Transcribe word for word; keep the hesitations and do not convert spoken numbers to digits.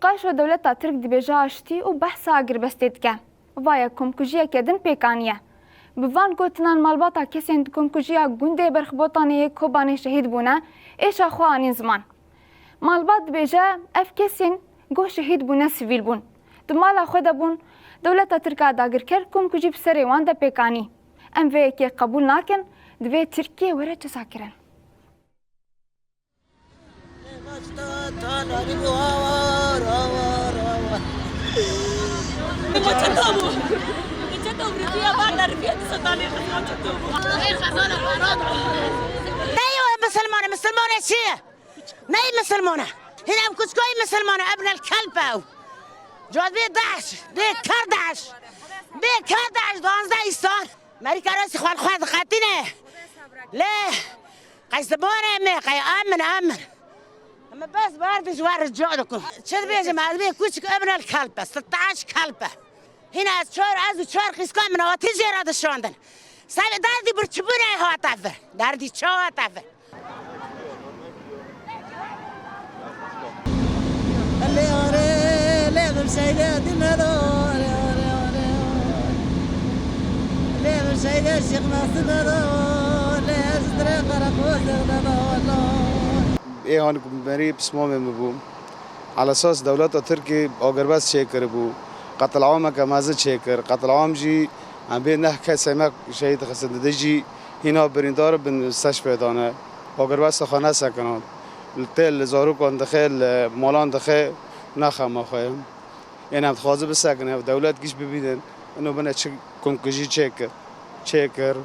Paşo dewleta Tirk dibêje aştî û behsa agirbestê dike. Va ye komkujiyeke din pêk aniye. Bi van gotinan malbata kesên di komkujiya gundê Berxbotanê yê Kobanê şehîd bûne, êşa xwe anîn ziman. Malbat dibêje, ev kesên ku şehîd bûne sivîl bûn. Di mala xwe de bûn. Dewleta Tirk a dagirker komkujî bi serê wan de pêk anî. Em vê yekê qebûl nakin, divê Tirkiye were cezakirin. Ney o misilmane, misilmane çi ye? Ney misilmane? Hîn ev kuçkoyî misilmane, ebnel kelp ew. Cad bê DAIŞ, bê ker DAIŞ. Bê ker DAIŞ, duwazdeh îsal. Merîka rastî xwe li xwe diqetîne. Lê qey zimanê me, qey amin, amin. Em bes ber dij wer rica dikim. Çi dibêjim, ez bê kuçik ibn el kelpe, sitaş kelpe. Hîna ez çar, ez û çar qîska min hatî jê re dişandin. Sebê derdî birçibûnê hate vir. Derdî çawa hate vir? Lê are, lê min şeyde dî nedo, are, are, are, are. Lê min şeyde Şêx Nasir nedo, lê ez dire qereqoz nedo, Allah. Ê han ku merî pismamê min bû. Ala esas dewleta Tirkî agirbest çêkiribû. Qetil'ameke mezin çêkir. Qetil'am jî em bê neh kesê me şehîd xistin. Dide jî hîna birîndar bin seşpê dane. Agirbesta xwe nesekinand. Li têl li zarokan dixe, li malan dixe, ne xema xwe ye. Ên em dixwazin bisekine, ev dewlet giş bibînin. Ino bine çi komkujî çêkir. Çêkir.